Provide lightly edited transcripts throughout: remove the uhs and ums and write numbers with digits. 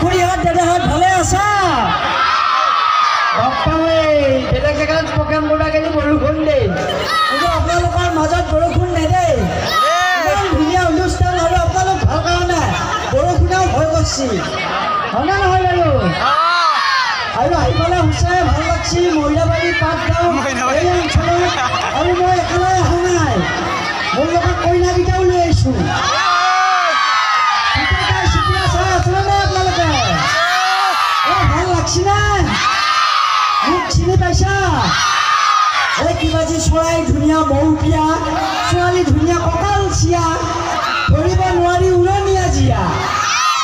খুৰীহঁত দাদাহঁত ভালে আছা? বাপ্পা বেলেগ জেগাত প্ৰগ্ৰাম কৰিব গ'লে বৰষুণ দেই, কিন্তু আপোনালোকৰ মাজত বৰষুণ নেদেই। ইমান ধুনীয়া অনুষ্ঠান আৰু আপোনালোক ভাল কাৰণে বৰষুণেও ভয় কৰিছে, হয়নে নহয় বাৰু? আৰু আহি পেলাই সঁচাই ভাল লাগছি মইনাবাৰী পাটগাঁও এই অঞ্চলত। আৰু মই একেলাই অহা নাই, মোৰ লগত কইনাকেইটাও লৈ আহিছোঁ। চাই আছেনে নাই আপোনালোকে? ভাল লাগছি না? মোক চিনি পাইছা? এই কিবা যে চৰাই ধুনীয়া মৌপিয়া, ছোৱালী ধুনীয়া কঁকাল চিয়া, ধৰিব নোৱাৰি উৰণীয়া জীয়া,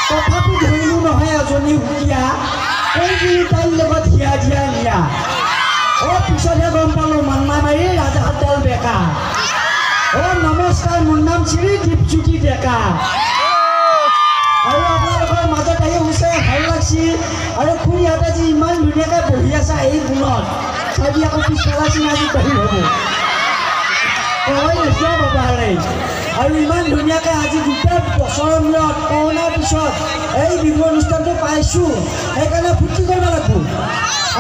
তথাপি ধৰিলো নহয় এজনী সুকীয়া, কৈ দিলো তাইৰ লগত হিয়া জিয়া নিয়া। অ' পিছতহে গম পালোঁ মান্না মাৰি ৰাজহাতডাল বেকা। অ' নমস্কাৰ, মোৰ নাম শ্ৰী দীপজ্যোতি ডেকা। আৰু আপোনালোকৰ মাজত আহি সঁচাই ভাল লাগছি। আৰু খুৰীহঁতে যি ইমান ধুনীয়াকৈ বহি আছে এই গুণত, চাবি আকৌ পিছফালা চিনাকি বাহিৰ হ'ব কয় বাবাৰে। আৰু ইমান ধুনীয়াকৈ আজি গোটেই বছৰৰ মূৰত কৰোণাৰ পিছত এই বিহু অনুষ্ঠানটো পাইছোঁ, সেইকাৰণে ফূৰ্তি কৰিব লাগিব।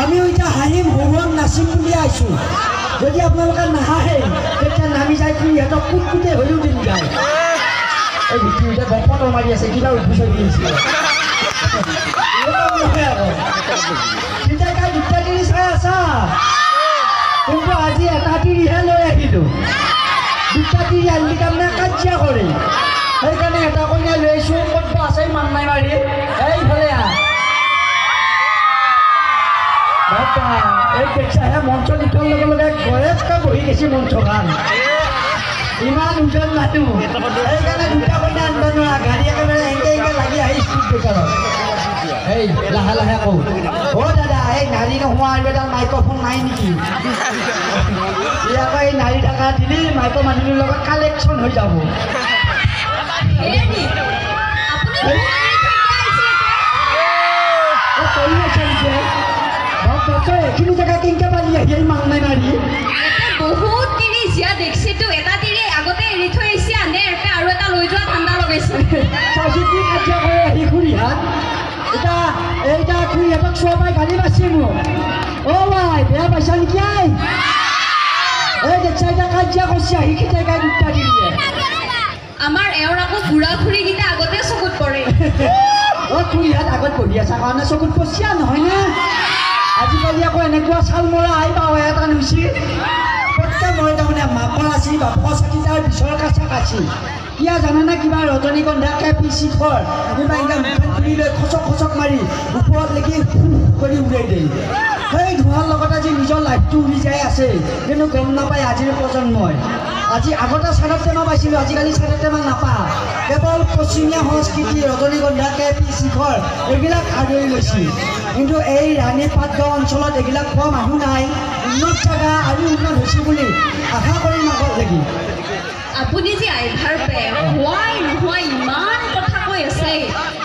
আমিও এতিয়া হাঁহিম হুহুৱাম নাচিম বুলি আহিছোঁ। যদি আপোনালোকে নাহাঁহে তেতিয়া নামি যায় খুৰীহঁতক কুটকুটে হ'লেও দিম যায়। এই ভিতৰতে গপটো মাৰি আছে, কিবা উঠি দিছে তেতিয়া তাই দুটা তিৰি চাই আছা, কিন্তু আজি এটা তিৰিহে লৈ আহিলোঁ। দুটা তিৰি আনিলি তাৰমানে কাজিয়া কৰে, সেইকাৰণে এটা কইনা লৈ আহিছোঁ। ক'ত বা আছে মান্নাই মাৰি এইফালে আহ। এই দেখছাহে মঞ্চত উঠাৰ লগে লগে গৰেবকৈ বহি গৈছে মঞ্চখন, ইমান ওজন মানুহ, সেইকাৰণে দুটা কইনা আনিব নোৱাৰা, গাড়ী একেবাৰে এনেকৈ এনেকৈ লাগি আহি স্পীড ব্ৰেকাৰত। এই লাহে লাহে কওঁ, অ' দাদা এই নাৰী নোহোৱা আৰু এডাল মাইক্ৰফোন নাই নেকি? ই আকৌ এই নাৰী থকা দিলি মাইক্ৰ মানুহটোৰ লগত কালেকশ্যন হৈ যাব। এইখিনি জেগা কেনেকৈ পালি আহি এই মাংনাই মাৰি? বহুত তিৰি জীয়া দেখছিতো, এটা তিৰি আগতে এৰি থৈ আহিছে, আনে আৰু এটা লৈ যোৱা ঠাণ্ডা লগাইছে। চাইছোঁ কি কাজিয়া কৰে আহি খুৰীহাত। এতিয়া এইটা খুৰীহঁতক চোৱা পাই গালি পাইছে মোক। অ' ভাই বেয়া পাইছা নেকি? I এই দেখছা এতিয়া কাজিয়া কৰিছে আহি খিতাই গাই দুটা তিৰিয়ে। আমাৰ এওঁৰ আকৌ বুঢ়া খুৰীকেইটা আগতে চকুত পৰে। অ' খুৰীহাত আগত বহি আছা কাৰণে চকুত পৰিছা নহয়নে? আজিকালি আকৌ এনেকুৱা চাল মৰা আই পাওঁ এটা নুচি প্ৰত্যেক মই তাৰমানে মাকৰ আছি বাপকৰ চাকি তাৰ পিছৰ কাছা কাছি কিয় জানানে? কিবা ৰজনীগন্ধা কেপি শিখৰ কিবা এনেকৈ মুখখন খুলি লৈ খচক খচক মাৰি ওপৰত লাগি কৰি উৰাই দিয়ে। সেই ধোঁৱাৰ লগত আজি নিজৰ লাইফটো উৰি যাই আছে, কিন্তু গম নাপায় আজিৰ প্ৰজন্মই। আজি আগতে চাদৰ টেমা পাইছিলোঁ, আজিকালি চাদৰ টেমা নাপাওঁ। কেৱল পশ্চিমীয়া সংস্কৃতি ৰজনীগন্ধা কেপি শিখৰ এইবিলাক আদৰি লৈছিল। কিন্তু এই ৰাণী পাটগাঁও অঞ্চলত এইবিলাক খোৱা মানুহ নাই। উন্নত জেগা আৰু উন্নত হৈছে বুলি আশা কৰিম আগত লাগি। আপুনি যে আইভাৰ পে হোৱাই নোহোৱাই ইমান কথা কৈ আছে,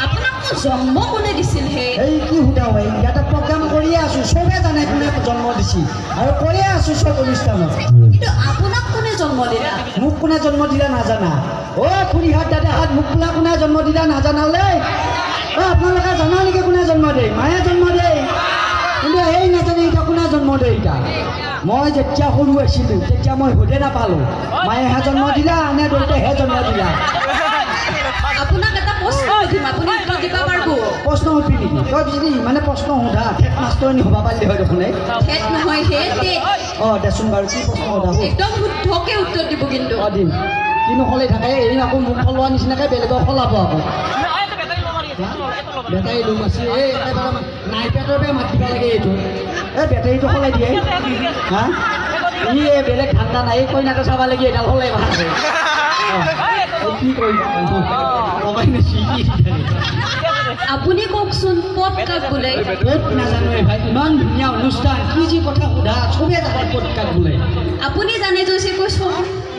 আপোনাকতো জন্ম কোনে দিছিল হে? এই কি সোধা হয়, ইয়াতে প্ৰগ্ৰাম কৰিয়ে আছোঁ, চবে জানে কোনে জন্ম দিছিল আৰু কৈয়ে আছোঁ চব অনুষ্ঠানত। কিন্তু আপোনাক কোনে জন্ম দিলা? মোক কোনে জন্ম দিলা নাজানা? অ' খুৰীহাত দাদাহাত মোক বোলা কোনে জন্ম দিলা নাজানালে? অ' আপোনালোকে জানা নেকি কোনে জন্ম দিয়ে? মায়ে জন্ম দিয়ে, কিন্তু এই নাজানে এতিয়া কোনে জন্ম দিয়ে। এতিয়া মই যেতিয়া সৰু আছিলোঁ তেতিয়া মই সোধে নাপালোঁ মায়েহে জন্ম দিলা নে দেউতাইহে জন্ম দিলা। আপোনাক এটা প্ৰশ্ন সুধিম, আপুনি উত্তৰ দিব পাৰিব? প্ৰশ্ন সুধবি নেকি? তই যদি ইমানে প্ৰশ্ন সোধা ঠেট মাষ্টৰণী হ'ব পাৰিলি হয় দেখোন। ঠেট নহয় হে টেট। অঁ দেচোন বাৰু কি প্ৰশ্ন সোধা? একদম শুদ্ধকৈ উত্তৰ দিব কিন্তু। অঁ দিম, কিনো সলাই থাকে এদিন আকৌ মোক সলোৱা নিচিনাকৈ বেলেগক সলাব আকৌ। বেটাৰী লোম আছে এই একেবাৰে নাই পেটৰ পৰা মাত দিব লাগে এইটো। এই বেটাৰীটো সলাই দিয়ে হা, ই বেলেগ ধান্দা নাই, এই কইনাটো চাব লাগি এডাল সলাই ভাল। কি কৰিম আপুনি কওকচোন, পদ কাক বোলে? ক'ত নাজানো ভাই, ইমান ধুনীয়া অনুষ্ঠান কি যি কথা সোধা, চবেই জানে পদ কাক বোলে। আপুনি জানে যদি কৈছোঁ।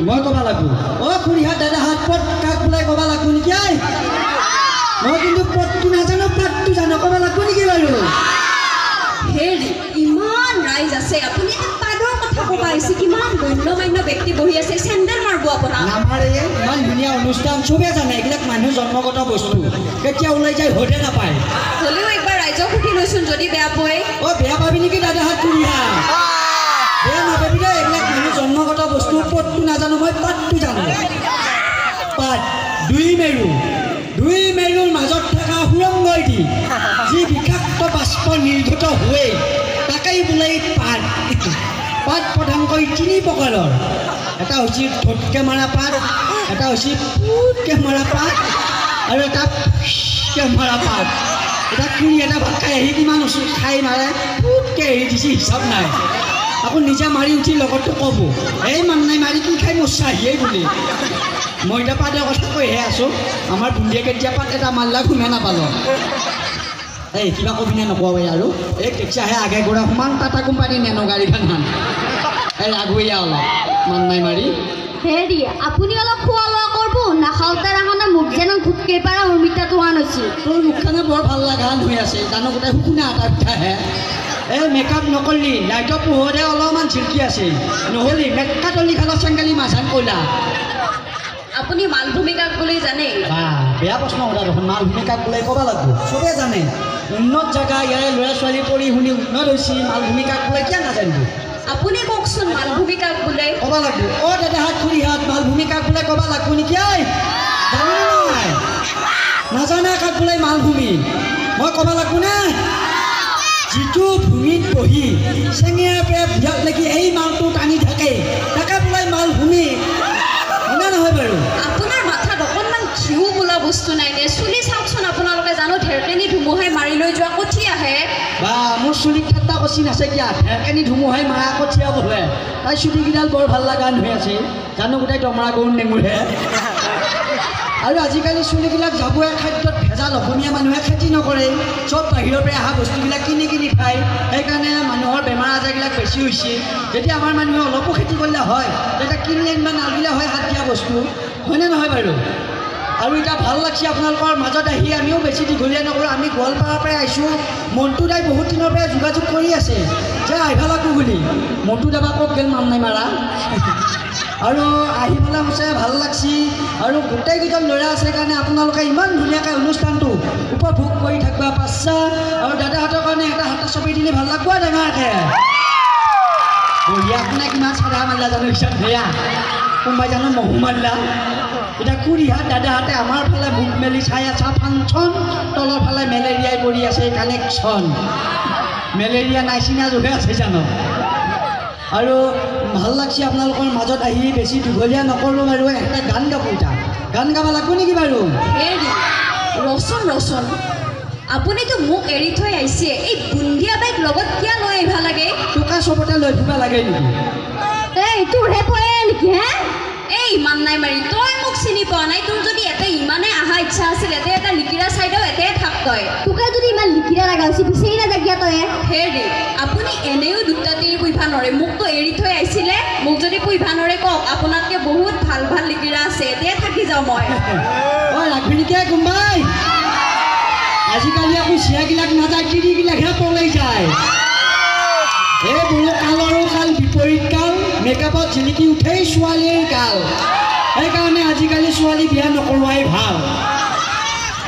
মই ক'ব লাগব? অ' খুৰীহাত দাদাহাত পদ কাক বোলে ক'ব লাগব নেকি? I মই কিন্তু পদটো নাজানো, পাতটো জানো, ক'ব লাগব নেকি বাৰু? হেৰি ইমান ৰাইজ আছে, আপুনি এটা পাদৰ কথা ক'ব আহিছে, কিমান গণ্যমান্য ব্যক্তি বহি আছে, চেণ্ডেল মাৰিব আপোনাক। নামাৰে, ইমান ধুনীয়া অনুষ্ঠান চবে জানে, এইবিলাক মানুহ জন্মগত বস্তু, কেতিয়া ওলাই যায় সোধে নাপায়। দেচোন যদি বেয়া পোৱে। অ বেয়া পাবি নেকি দাদাহাত খুৰীহাত? বেয়া নাপাবি দেই, এইবিলাক মানুহ জন্মগত বস্তু। পদটো নাজানো মই, পাতটো জানো। পাত দুই মেৰু, দুই মেৰুৰ মাজত থকা সুৰংগইদি যি বিষাক্ত বাষ্প নিৰ্গত হয় তাকেই বোলে পাত। পাত প্ৰধানকৈ তিনি প্ৰকাৰৰ। এটা হৈছে ধোতকৈ মৰা পাত, এটা হৈছে পুতকৈ মৰা পাত, আৰু এটা ফুচকৈ মৰা পাত। এটা খুৰী এটা ভাত খাই আহি কিমান খাই মাৰে, পুতকৈ এৰি দিছে, হিচাপ নাই। আকৌ নিজে মাৰি উঠি লগতটো ক'ব, এই মান্নাই মাৰি কি খাই মৰচাহিয়েই বুলি। মই এতিয়া পাতৰ কথা কৈহে আছোঁ, আমাৰ বুন্দিয়ে কেতিয়া পাত এটা মাৰিলা গুমে নাপালোঁ। এই কিবা কবিনে নকওঁ আৰু। এই টেক্সিহে আগে গোৰা সমান টাটা কোম্পানী নেনো গাড়ীখন এই আগুৱীয়া অলপ মান্নাই মাৰি। হেৰি আপুনি অলপ খোৱা লোৱা কৰিব, নাখাওঁতে ৰাখোঁতে মোক যেন ঘুটকে পাৰা অমিতাটো আন হৈছে। তোৰ মুখখনে বৰ ভাল লগা হৈ আছে, জানো গোটেই শুকুনা এটা পিঠাহে। এই মেকআপ নকৰিলি লাইটৰ পোহৰে অলপমান ঝিলকি আছে, নহ'লি মেক্কাতলি খালত চেংগালি মাছান কলা। আপুনি মালভূমি কাক বুলি জানে? বা বেয়া প্ৰশ্ন সোধা দেখোন। মালভূমি কাক বোলে ক'ব লাগিব, চবে জানে। উন্নত জেগা, ইয়াৰে ল'ৰা ছোৱালী পঢ়ি শুনি উন্নত হৈছে। মালভূমি কাক বোলে কিয় নাজানিব? আপুনি কওকচোন মালভূমি কাক বোলে? ক'ব লাগিব। অ দাদাহাত খুৰীহাত, মালভূমি কাক বোলে ক'ব লাগিব নেকি? ঐ জানিনে নাই? নাজানা কাক বোলে মালভূমি? মই ক'ব লাগিব নে? যিটো ভূমিত বহি চেঙিয়াৰ পৰা বুঢ়াক লাগি এই মালটো টানি থাকে তাকে বোলে মালভূমি, হয়নে নহয় বাৰু? আপোনাৰ মাথাত অকণমান ঘিউ বোলা বস্তু নাই নে? চুলি চাওকচোন আপোনালোকে, জানো ঢেৰকেনি ধুমুহাই মাৰি লৈ যোৱা কঠীয়াহে। বা মোৰ চুলিত ঠাট্টা কচিন আছে কিয়া? ঢেৰকেনি ধুমুহাই মাৰা কঠীয়া বোলে। তাই চুলিকেইডাল বৰ ভাল লগা হৈ আছে, জানো গোটেই দমৰা গৰু নেঙুৰহে। আৰু আজিকালি চুলিবিলাক যাবই খাদ্যত ভেজাল, অসমীয়া মানুহে খেতি নকৰে, চব বাহিৰৰ পৰা অহা বস্তুবিলাক কিনি কিনি খায়। সেইকাৰণে মানুহৰ বেমাৰ আজাৰবিলাক বেছি হৈছে। যেতিয়া আমাৰ মানুহে অলপো খেতি কৰিলে হয়, তেতিয়া কিনি আনিব নালাগিলে হয় সাৰ দিয়া বস্তু, হয়নে নহয় বাৰু? আৰু এতিয়া ভাল লাগছে আপোনালোকৰ মাজত আহি। আমিও বেছি দীঘলীয়া নকৰোঁ, আমি গোৱালপাৰাৰ পৰাই আহিছোঁ। মণ্টু দাই বহুত দিনৰ পৰাই যোগাযোগ কৰি আছে যে আহিব লাগব বুলি। মণ্টু দাবা ক'ত গ'ল মান নাই মাৰা। আৰু আহি পেলাই সঁচাই ভাল লাগছি। আৰু গোটেইকেইজন ল'ৰা আছে কাৰণে আপোনালোকে ইমান ধুনীয়াকৈ অনুষ্ঠানটো উপভোগ কৰি থাকিব পাৰছা। আৰু দাদাহঁতৰ কাৰণে এটা হাতত চপি দিলে ভাল লাগব ডাঙৰকৈ। বঢ়িয়া, কোনে কিমান চাদা মাৰিলা জানো হিচাপ সেয়া, কোনোবাই জানো মহো মাৰিলা। এতিয়া খুৰীহাত দাদাহঁতে আমাৰ ফালে মুখ মেলি চাই আছা ফাংচন, তলৰ ফালে মেলেৰিয়াই পৰি আছে কানেকশ্যন। মেলেৰিয়া নাই চিনা জোখে আছে জানো। আৰু ভাল লাগছে আপোনালোকৰ মাজত আহি। বেছি দীঘলীয়া নকৰোঁ বাৰু, এটা গান গাব। এতিয়া গান গাব লাগিব নেকি বাৰু? হেৰি ৰচোন ৰচোন, আপুনিতো মোক এৰি থৈ আহিছে, এই বুন্দিয়া বাইক লগত কিয় লৈ আহিব লাগে? টোকা চবতে লৈ ফুৰিব লাগে নেকি? এই তোৰহে পৰে নেকি হে? এই মান্নাই মাৰি, তই মোক চিনি পোৱা নাই। তোৰ যদি এতে ইমানে অহা ইচ্ছা আছিল, এতে এটা লিকিৰা চাই দিওঁ, এতে থাক তই। তোকে যদি ইমান লিকিৰা লগা হৈছে, বিচাৰি নাযায় তই। হেৰি আপুনি এনেও দুটা তিৰি পুহিবা নৰে, মোকতো এৰি থৈ আহিছিলে। মোক যদি পুহিবা নৰে কওক, আপোনাতকৈ বহুত ভাল ভাল লিকিৰা আছে, এতে থাকি যাওঁ মই। অ ৰাখবি নেকি কোনোবাই? আজিকালি আকৌ চিয়াবিলাক নাযায়, তিৰিবিলাকহে পলাই যায়। এই বোলো কালৰো কাল বিপৰীত কাল, মেকআপত জিলিকি উঠেই ছোৱালীৰ গাল। সেইকাৰণে আজিকালি ছোৱালী বিয়া নকৰোৱাই ভাল।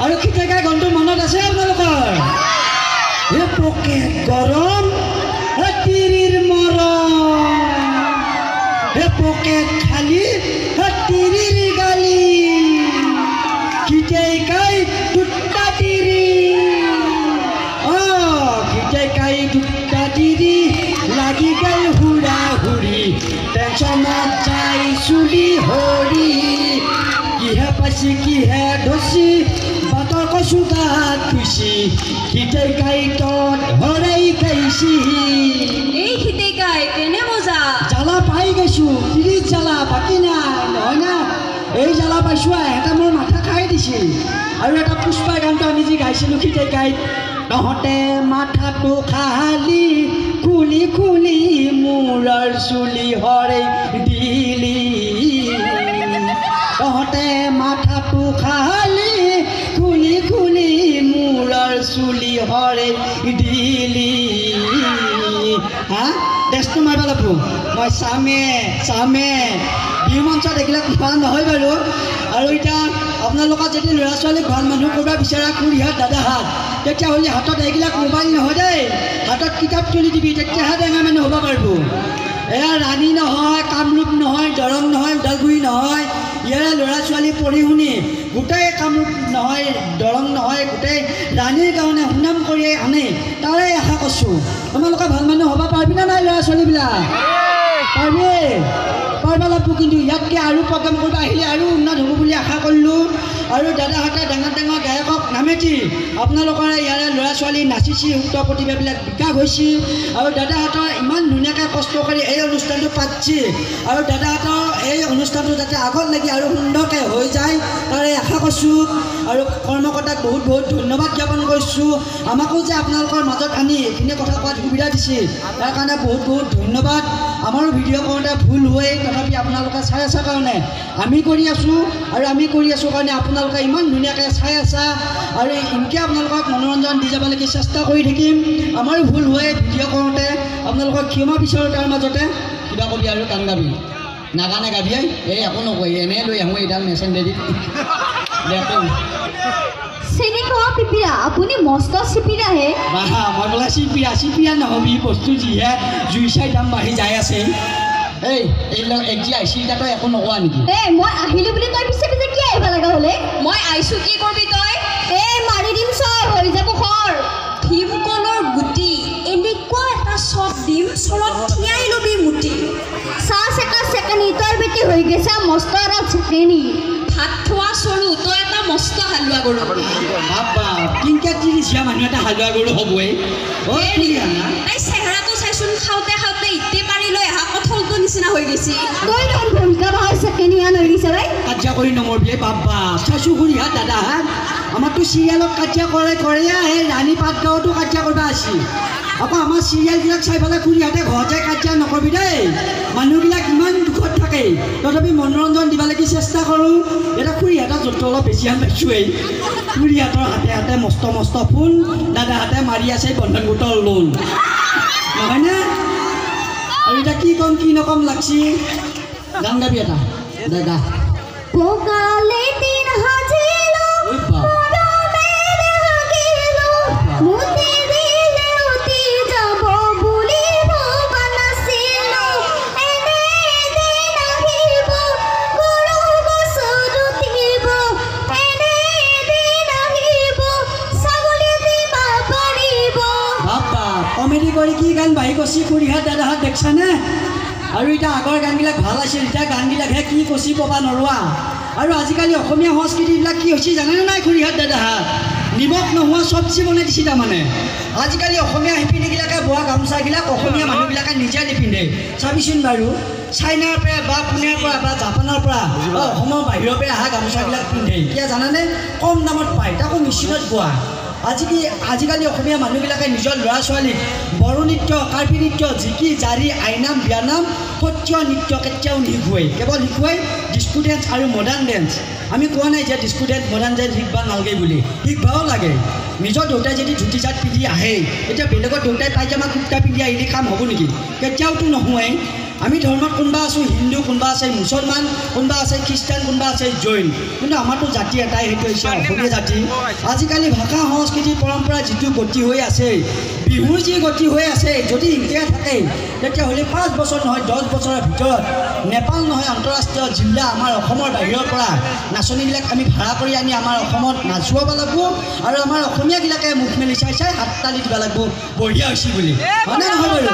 আৰু খিটেকা গানটো মনত আছে আপোনালোকৰ? হে পকেট গৰম, হে তিৰিৰ মৰম, হে পকেট খালী, হে তিৰিৰ গালি, খিটেকাই দুটা তিৰি, অ খিটেকাই দুটা তিৰি লাগি গেল হুৰা হুৰি, টেনচনত যাই চুলি হৰি, কিহে পাইছি কিহে ধছি, বাটৰ কচু গাত খুচি, খিটেকাই তত হৰাই খাইছি। এই খিটেকাই কেনে মজা জ্বালা পাই গৈছোঁ, তিৰিত জ্বালা বাকী নাই নহয় না। এই জ্বালা পাইছোঁ, এটা মোৰ মাথা খাই দিছিল। আৰু এটা পুষ্পা গানটো আমি যি গাইছিলোঁ খিটেকাই, তহঁতে মাথাটো খালি খুলি খুলি মূৰৰ চুলি হৰে দিলি, তহঁতে মাথাটো খালি খুলি খুলি মূৰৰ চুলি হৰে দিলি। হা ডেছটো মাৰিব লাগিব মই, চামে চামে বিহু মঞ্চত এইবিলাক খোৱা নহয় বাৰু। আৰু এতিয়া আপোনালোকৰ যদি ল'ৰা ছোৱালীক ভাল মানুহ কৰিব বিচৰা খুৰীহাত দাদাহাত, তেতিয়াহ'লে হাতত এইবিলাক মোবাইল নহয় দেই, হাতত কিতাপ তুলি দিবি, তেতিয়াহে ডাঙৰ মানুহ হ'ব পাৰিব। এয়া ৰাণী নহয়, কামৰূপ নহয়, দৰং নহয়, ওদালগুৰি নহয়, ইয়াৰে ল'ৰা ছোৱালী পঢ়ি শুনি গোটেই কামৰূপ নহয়, দৰং নহয়, গোটেই ৰাণীৰ কাৰণে সুনাম কৰি আনে, তাৰে আশা কৰিছোঁ। তোমালোকে ভাল মানুহ হ'ব পাৰিবিনে নাই ল'ৰা ছোৱালীবিলাক? পাৰিবি, পাৰিব লাগিব। কিন্তু ইয়াতকৈ আৰু প্ৰগ্ৰেম কৰিব আহিলে আৰু উন্নত হ'ব বুলি আশা কৰিলোঁ। আৰু দাদাহঁতে ডাঙৰ ডাঙৰ গায়কক নামেতি আপোনালোকৰ ইয়াৰে ল'ৰা ছোৱালী নাচিছি, উক্ত প্ৰতিভাবিলাক বিকাশ হৈছে। আৰু দাদাহঁতৰ ইমান ধুনীয়াকৈ কষ্ট কৰি এই অনুষ্ঠানটো পাতছি, আৰু দাদাহঁতৰ এই অনুষ্ঠানটো যাতে আগত লাগি আৰু সুন্দৰকৈ হৈ যায় তাৰে আশা কৰিছোঁ। আৰু কৰ্মকৰ্তাক বহুত বহুত ধন্যবাদ জ্ঞাপন কৰিছোঁ, আমাকো যে আপোনালোকৰ মাজত আনি এইখিনি কথা কোৱাত সুবিধা দিছে তাৰ কাৰণে বহুত বহুত ধন্যবাদ। আমাৰো ভিডিঅ' কৰোঁতে ভুল হয়, তথাপি আপোনালোকে চাই আছে কাৰণে আমি কৰি আছোঁ, আৰু আমি কৰি আছোঁ কাৰণে আপোনালোকে ইমান ধুনীয়াকৈ চাই আছা, আৰু এনেকৈ আপোনালোকক মনোৰঞ্জন দি যাব লাগি চেষ্টা কৰি থাকিম। আমাৰো ভুল হয় ভিডিঅ' কৰোঁতে, আপোনালোকক ক্ষমা বিচাৰোঁ। তাৰ মাজতে কিবা কবি আৰু গান গাবি নাগানে গাবি? এই একো নকয়, এনেই লৈ আহোঁ এইডাল মেচেণ্ডেৰী। চেনি খোৱা পিপিৰা, আপুনি মস্ত চিপিৰাহে। মই বোলে চিপিৰা চিপিৰা নহবি, বস্তু যিহে জুই চাই দাম বাঢ়ি যাই আছে। এই এইবিলাক এক যি আহিছিল তই একো নোকোৱা নেকি? এই মই আহিলো বুলি তই পিছে পিছে কি আহিব লগা হ'লে? মই আহিছোঁ কি কৰবি তই? এই মাৰি দিম চৰ, হৈ যাব খৰ। ভীমকলৰ গুটি এনেকুৱা এটা চট দিম, চৰত থিয়াই ল'বি মুটি। চাহ চেকা চেকেনি, তই বেটি হৈ গৈছা মস্ত এটা চেকেনি। ভাত থোৱা চৰু, তই এটা মস্ত হালোৱা গৰু। বাবা কিনকে ত্ৰিশীয়া মানুহ এটা হালোৱা গৰু হ'বই। তাই চেহেৰাটো চাইচোন, খাওঁতে খাওঁতে ইতে পাৰি লৈ অহা কঠলটো নিচিনা হৈ গৈছে। তই দেখোন ভূমিকা বাহৰ চেকেনিহান হৈ গৈছে ভাই। কাজিয়া কৰি নমৰবি বাবা, চাইছোঁ খুৰীহাত দাদাহাত আমাৰতো চিৰিয়েলত কাজিয়া কৰে কৰে, সেই ৰাণী পাটগাঁৱতো কাজিয়া কৰিব আছিল। আকৌ আমাৰ চিৰিয়েলবিলাক চাই পেলাই খুৰীহাতে ঘৰত যাই কাজিয়া নকৰিবি দেই। মানুহবিলাক ইমান দুখত থাকে, তথাপি মনোৰঞ্জন দিব লাগি চেষ্টা কৰোঁ। এতিয়া খুৰীহাতৰ য'তটো অলপ বেছি আন পাইছোঁৱেই। খুৰীহাতৰ হাতে হাতে মস্ত মস্ত ফুল, দাদাহাতে মাৰি আছে বন্ধন গোটৰ লোন, নহয়নে? আৰু এতিয়া কি ক'ম কি নক'ম লাগছি। গান গাবি এটা দাদা। কমেডি কৰি কি গান বাঢ়ি কৈছি খুৰীহাত দাদাহাত দেখছানে? আৰু এতিয়া আগৰ গানবিলাক ভাল আছিল, এতিয়া গানবিলাকহে কি কৈছি ক'ব নোৰোৱা। আৰু আজিকালি অসমীয়া সংস্কৃতিবিলাক কি হৈছে জানেনে নাই খুৰীহাত দাদাহাত? নিমখ নোহোৱা চব্জি বনাই দিছে তাৰমানে। আজিকালি অসমীয়া শিপিনীবিলাকে বোৱা গামোচাবিলাক অসমীয়া মানুহবিলাকে নিজে নিপিন্ধে। চাবিচোন বাৰু, চাইনাৰ পৰা বা পুনেৰ পৰা বা জাপানৰ পৰা বা অসমৰ বাহিৰৰ পৰা অহা গামোচাবিলাক পিন্ধে। কিয় জানানে? কম দামত পায়, তাকো মেচিনত বোৱা। আজিকালি অসমীয়া মানুহবিলাকে নিজৰ ল'ৰা ছোৱালীক বড়ো নৃত্য, কাৰ্বি নৃত্য, জিকি জাৰি, আইনাম, বিয়ানাম, সত্ৰীয়া নৃত্য কেতিয়াও নিশিকুৱাই, কেৱল শিকুৱাই ডিস্কো ডেন্স আৰু মডাৰ্ণ ডেন্স। আমি কোৱা নাই যে ডিস্কো ডেন্স মডাৰ্ণ ডেন্স শিকবা নালাগে বুলি, শিকবাও লাগে। নিজৰ দেউতাই যদি ধুতি চাট পিন্ধি আহে, তেতিয়া বেলেগৰ দেউতাই পাইজামা কুৰ্তা পিন্ধি আহিলে কাম হ'ব নেকি? কেতিয়াওতো নহয়। আমি ধৰ্মত কোনোবা আছোঁ হিন্দু, কোনোবা আছে মুছলমান, কোনোবা আছে খ্ৰীষ্টান, কোনোবা আছে জৈন, কিন্তু আমাৰতো জাতি এটাই, সেইটো হৈছে অসমীয়া জাতি। আজিকালি ভাষা সংস্কৃতি পৰম্পৰা যিটো গতি হৈ আছে, বিহুৰ যি গতি হৈ আছে, যদি ইণ্ডিয়া থাকে তেতিয়াহ'লে 5 বছৰ নহয় 10 বছৰৰ ভিতৰত নেপাল নহয় আন্তঃৰাষ্ট্ৰীয় জিলা আমাৰ অসমৰ বাহিৰৰ পৰা নাচনীবিলাক আমি ভাড়া কৰি আনি আমাৰ অসমত নাচুৱাব লাগিব, আৰু আমাৰ অসমীয়াবিলাকে মুখ মেলি চাই চাই হাত তালি দিব লাগিব, বঢ়িয়া হৈছে বুলি, হয়নে নহয় বাৰু?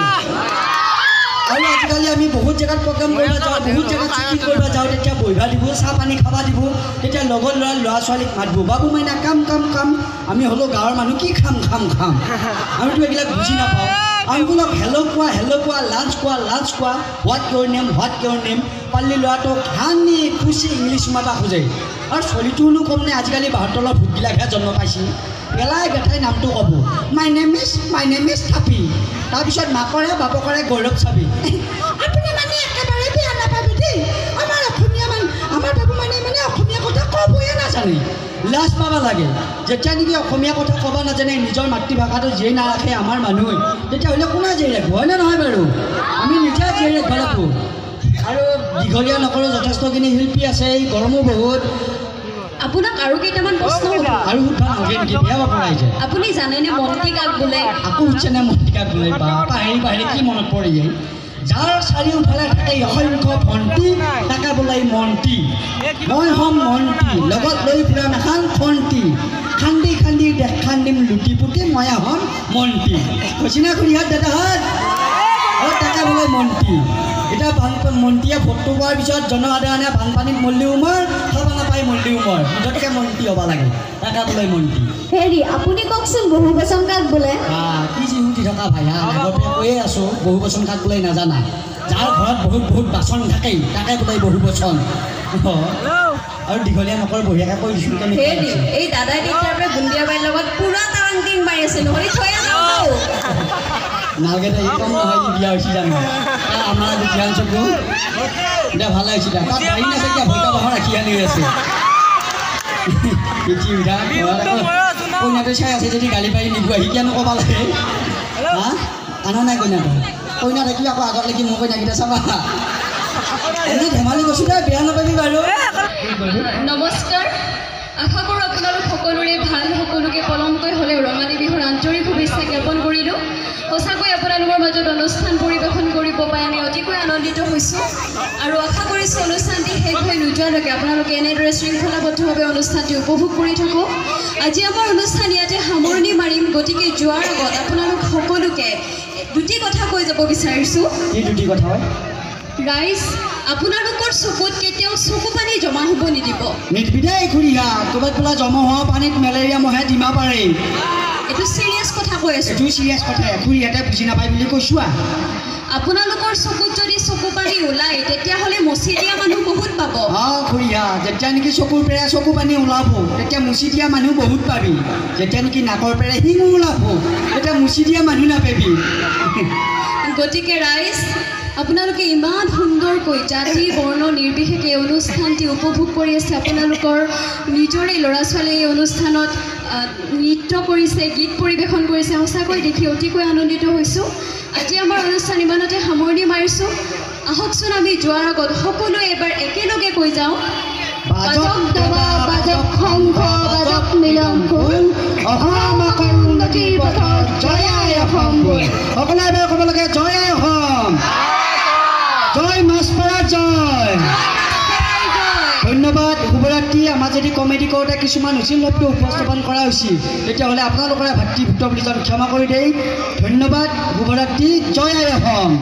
আৰু আজিকালি আমি বহুত জেগাত প্ৰগ্ৰেম কৰিব যাওঁ, বহুত জেগাত ছুটি কৰিব যাওঁ, তেতিয়া বহিবা দিব, চাহ পানী খাব দিব, তেতিয়া লগৰ ল'ৰা ছোৱালীক মাতব, বাবু মাইনা কাম কাম কাম। আমি হ'লেও গাঁৱৰ মানুহ, কি খাম খাম খাম, আমিতো এইবিলাক বুজি নাপাওঁ। আংকুলক হেল্ল' কোৱা, হেল্ল' কোৱা, লাঞ্চ কোৱা, লাঞ্চ কোৱা, what your name, what your name, পাল্লি ল'ৰাটোক হানি খুচি ইংলিছ মাতা খোজে। আৰু ছোৱালীটোনো কম নে, আজিকালি বাঁহৰ তলৰ ভূতবিলাকহে জন্ম পাইছে, পেলাই বেঠাই নামটো ক'ব, my name is, my name is থাপি। তাৰপিছত মাকৰে বাপকৰে গৌৰৱ চাবি, আপুনি মানে একেবাৰে বেয়া নাপাবি দেই, আমাৰ অসমীয়া মানুহ, আমাৰ বাবু মানে মানে অসমীয়া কথা ক'বয়ে নাজানে। লাজ পাব লাগে যেতিয়া নেকি অসমীয়া কথা ক'ব নাজানে, নিজৰ মাতৃভাষাটো জীয়াই নাৰাখে আমাৰ মানুহে, তেতিয়াহ'লে কোনে জীয়াই ৰাখিব, হয়নে নহয় বাৰু? আমি নিজে জীয়াই ৰাখিব লাগিব। আৰু দীঘলীয়া নকৰোঁ, যথেষ্টখিনি শিল্পী আছে, এই গৰমো বহুত। আপোনাক আৰু কেইটামান প্ৰশ্ন সোধো। আৰু সুধবা নালাগে নেকি, বেয়া পাব ৰাইজে। আপুনি জানেনে মন্ত্ৰী কাক বোলে? আকৌ সুধছেনে মন্ত্ৰী কাক বোলে? বা পাহেৰি পাহেৰি কি মনত পৰি যায়। যাৰ চাৰিওফালে থাকে অসংখ্য ভণ্টি, তাকে বোলে মন্ত্ৰী। মই হ'ম মন্ত্ৰী, লগত লৈ ফুৰাম এখন খন্তি, খান্দি খান্দি দেশ খান্দিম লুটি পুটি, মই হ'ম মন্ত্ৰী। কৈছি না খুৰীহঁত দাদাহঁত? অ' তাকে বোলে মন্ত্ৰী। এতিয়া বানপানী মন্ত্ৰীয়ে ভোটটো পোৱাৰ পিছত জনসাধাৰণে বানপানীত মৰলিও মৰ, খাব নাপাই মৰলিও মৰ, মুঠতকৈ মন্ত্ৰী হ'ব লাগে, তাকে বোলে মন্ত্ৰী। হেৰি আপুনি কওকচোন বহু বচন কাক বোলে? কি যি সুধি থকা ভাই, হা আগতে কৈয়ে আছোঁ বহু বচন কাক বোলে নাজানা। যাৰ ঘৰত বহুত বহুত বাচন থাকেই তাকে বোলে বহু বচন। আৰু দীঘলীয়া নকৰ, বঢ়িয়াকৈ কৈ দিছোঁ কেনেকৈ। এই দাদাই তেতিয়াৰ পৰা গুণ্ডিয়া বাইৰ লগত পুৰা টাৰাং মাৰি আছে, নহ'লে থৈ যাওঁ। নালাগে দে, কম নহয় বিয়া হৈছে জানো আমাৰ ধ্যান চকু দে, ভালে হৈছে দে। তাত গাড়ী নাছে কিয় ভৈটা বাঁহৰ ৰাখি আনি আছে কইনাটো চাই আছে যদি গালি পাৰি নিব আহি কিয়নো ক'ব লাগে। হা আনা নাই কইনাটো? কইনা থাকিলে আকৌ আগত লাগি মোৰ কইনাকেইটা চাবা। এনে ধেমালি কৈছোঁ দে, বেয়া নাপাবি বাৰু। নমস্কাৰ, আশা কৰোঁ আপোনালোক সকলোৰে ভাল। সকলোকে পলমকৈ হ'লেও ৰঙালী বিহুৰ আন্তৰিক শুভেচ্ছা জ্ঞাপন কৰিলোঁ। সঁচাকৈ আপোনালোকৰ মাজত অনুষ্ঠান পৰিৱেশন কৰিব পাই আমি অতিকৈ আনন্দিত হৈছোঁ আৰু আশা কৰিছোঁ অনুষ্ঠানটি শেষ হৈ নোযোৱালৈকে আপোনালোকে এনেদৰে শৃংখলাবদ্ধভাৱে অনুষ্ঠানটি উপভোগ কৰি থাকক। আজি আমাৰ অনুষ্ঠান ইয়াতে সামৰণি মাৰিম, গতিকে যোৱাৰ আগত আপোনালোক সকলোকে দুটি কথা কৈ যাব বিচাৰিছোঁ। কি দুটি কথা হয়? ৰাইজ, আপোনালোকৰ চকুত কেতিয়াও চকু পানী জমা হ'ব নিদিব। নিদিবি দেই খুৰীহা, ক'ৰবাত বোলা জমা হোৱা পানীত মেলেৰিয়া মহে ডিমা পাৰে। এইটো চিৰিয়াছ কথা কৈ আছোঁ। এইটো চিৰিয়াছ কথা, খুৰীহঁতে বুজি নাপায় বুলি কৈছোঁ। আপোনালোকৰ চকুত যদি চকু পানী ওলায় তেতিয়াহ'লে মচি দিয়া মানুহ বহুত পাব। অঁ খুৰীহা, যেতিয়া নেকি চকুৰ পেৰে চকু পানী ওলাব তেতিয়া মুচি দিয়া মানুহ বহুত পাবি। যেতিয়া নেকি নাকৰ পেৰে শিঙো ওলাব তেতিয়া মুচি দিয়া মানুহ নাপাবি। গতিকে ৰাইজ, আপোনালোকে ইমান সুন্দৰকৈ জাতি বৰ্ণ নিৰ্বিশেষে এই অনুষ্ঠানটি উপভোগ কৰি আছে। আপোনালোকৰ নিজৰে ল'ৰা ছোৱালীয়ে এই অনুষ্ঠানত নৃত্য কৰিছে, গীত পৰিৱেশন কৰিছে। সঁচাকৈ দেখি অতিকৈ আনন্দিত হৈছোঁ। আজি আমাৰ অনুষ্ঠান ইমানতে সামৰণি মাৰিছোঁ। আহকচোন আমি যোৱাৰ আগত সকলোৱে এবাৰ একেলগে কৈ যাওঁ। বাজক দবা, বাজক শংখ, বাজক মিলন খোল, অসম উন্নতিৰ পথত জয় আই অসম বোল। সকলোৱে এবাৰ ক'ব লাগে জয় আই অসম, জয় মাছপাৰা, জয়। ধন্যবাদ, শুভৰাত্ৰি। আমাৰ যদি কমেডি কৰোঁতে কিছুমান উচিত শব্দ উপস্থাপন কৰা হৈছিল তেতিয়াহ'লে আপোনালোকৰে ভাতৃভুক্ত বুলি ক্ষমা কৰি দেই। ধন্যবাদ, শুভৰাত্ৰি, জয় আই অসম।